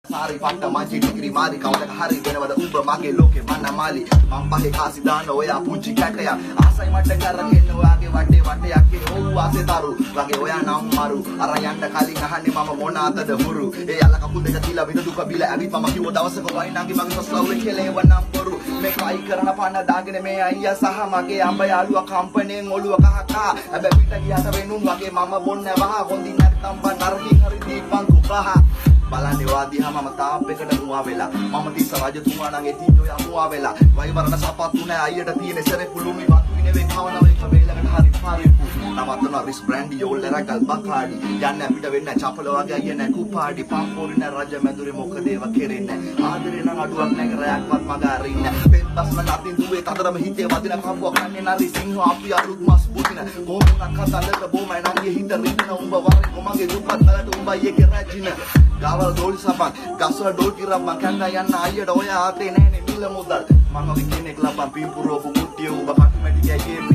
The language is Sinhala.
සාරි පට්ට මංචි ඩිග්‍රී මාරි කවදක හරි වෙනවද උඹ මගේ ලෝකේ මන්නමාලි. මං පහේ කාසි දාන ඔයා පුංචි කැටයක්. ආසයි මට කරගෙන ඔයාගේ වටේ වටයක්. ඒ ඔව් ආසේ තරු වගේ ඔයා නම් මරු. අර යන්න කලින් අහන්නේ මම මොන අතද හුරු. ඒ අල කකුල් දෙක තියලා විඳ දුක බීලා ඇවිත් මම කිව්ව දවසක වයින් නංගි මගේ ෆස්ට් ලව් එකේ ලේව නම් බොරු. මේ ෆ්ලයි කරන පණ දාගෙන මේ අයියා සහ මගේ අඹ යාළුවා කම්පණයෙන් ඔළුව කහ කහ. හැබැයි පිට ගියාට වෙනුම් වගේ මම බොන්නේ වහ. හොඳින් නැත්තම් බං නරකින් හරි දීපන්කෝ පහ. බලන්නේ ඔයා දිහා මම තාප් එකට මුවා වෙලා. මම තිස්ස රජතුමා නම් ඉතින් ඔයා මුවා වෙලා. වයිවරණ සපත්තු නෑ අයියට තියෙන සෙරෙප්පු ලුමි වතුයි නෙවෙයි කවනව එක වේලකට හරි පරිප්පු. නවත්තනවා රිස් බ්‍රෑන්ඩි යෝල් එරගල් බකාඩි. යන්න අපිට වෙන්න චපල වගේ අයියා නෑ කුපාඩි. පම්පෝරි නෑ රජ මැදුරේ මොකද ඒවා කෙරෙන්නේ. ආදරේ නම් අඩුවක් නෑ රැයක්වත් මග අරින්න. පෙත් බස්ම නතින් දුවේ තතරම හිතේ වදින කම්පුවක් කන්නේ නරි සිංහ අපි අලුත් මස් බුදින. කොහොම වුණත් කතන්දර බොමයි නංගි හිත රිදෙන. උඹ වරේ කොමගේ දුප්පත් බලට උඹ අයියගේ රැජින. ගාවල් දෝලි සපන් ගස්වල ඩෝල් කිරම්මන් කන්දා යන්න අයියට ඔයා අතේ නෑනේ මිල මුදල්. මං වගේ කෙනෙක් ලබන් පිම්පුරෝපු මුට්ටිය උඹ කටුමැටි ගෑගේ